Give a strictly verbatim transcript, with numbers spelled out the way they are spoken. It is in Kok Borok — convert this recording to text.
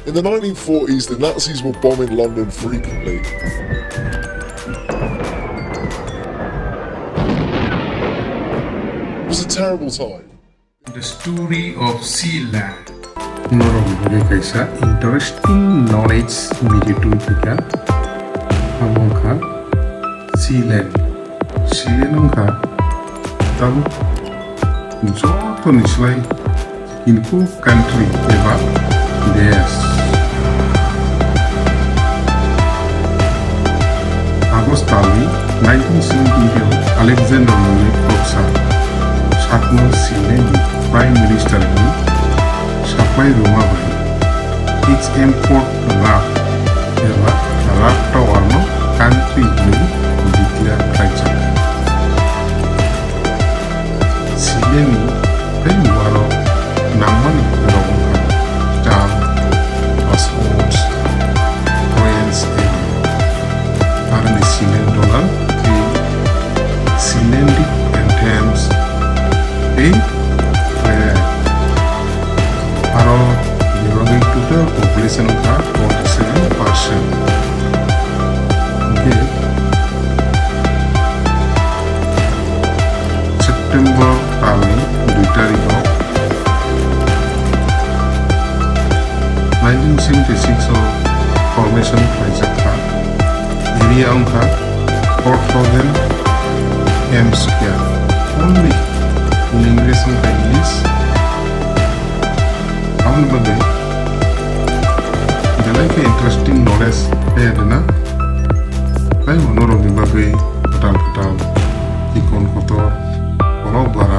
In the nineteen forties, the Nazis were bombing London frequently. It was a terrible time. The story of Sealand. Norok bagwi kaisa interesting knowledge video twi phika. Abo wngkha Sealand. Sealand wngkha tabuk jotoni slai kinko country eba desh. August talni nineteen seventy-eight o Alexander mungni khoroksa sakno Sealand ni Prime Minister ni sapai rwma bai H M Fort Rock eba Rock Tower no country hinwi declare khlaijak. Sealand ni tei muarok nangmani rok wngkha cham, passports, coins, eba aroni Sealand dollar tei Sealandic anthems tei flag. Aro bebagwi total population wngkha forty seven percent. Hwnkhe September talni dui tarikh o nineteen seventy-six o formation khlaijak kha. Area wngkha four thousand M square. Only in English wngkha English. Aboni bagwi belai khe interesting knowledge khe rwna. Tei norokni bagwi kwtal kwtal, chikon kotor, borok bara